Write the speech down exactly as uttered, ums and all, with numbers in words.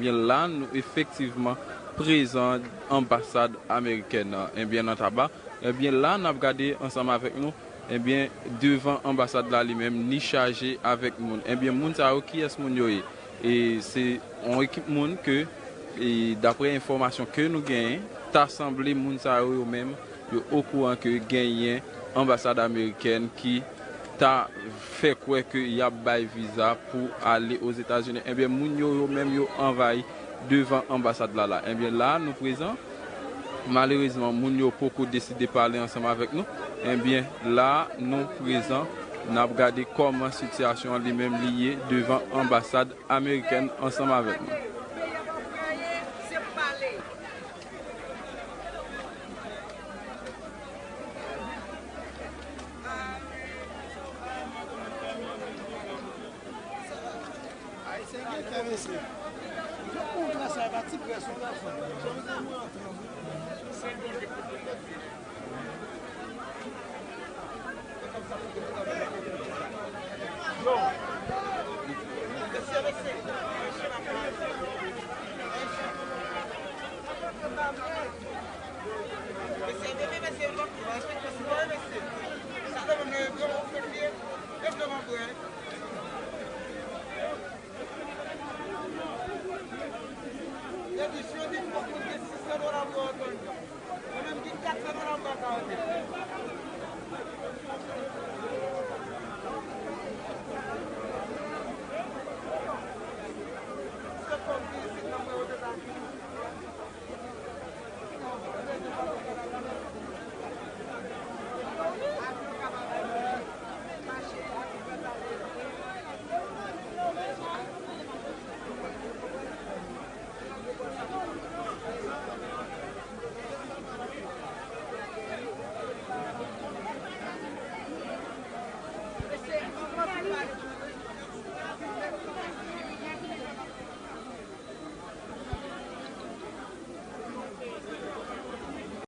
Ebyen la, nou efektivman prezan anbasad amerikèn nan, ebyen nan Taba. Ebyen la, n ap gade ansanm avèk nou, ebyen devan anbasad la li menm, li chaje avèk moun. Ebyen moun sa yo, kiyès moun yo ye? E se yon ekip moun ke, e daprè enfòmasyon ke nou genyen, ta sanble moun sa yo, yo menm, yo okouran ke genyen anbasad amerikèn ki ta fè kwè ke y ap bay viza pou ale Ozetazini. Ebyen, moun yo, yo menm, yo anvayi devan anbasad la la. Ebyen, la, nou prezan. Malerezman, moun yo poko deside pale ansanm avèk nou. Ebyen, la, nou prezan. N ap gade kòman sitiyasyon an li menm li ye devan anbasad amerikèn ansanm avèk nou. Ayisyen gen kè, mesye. Yo konn sa, e pa ti près ou pral fè.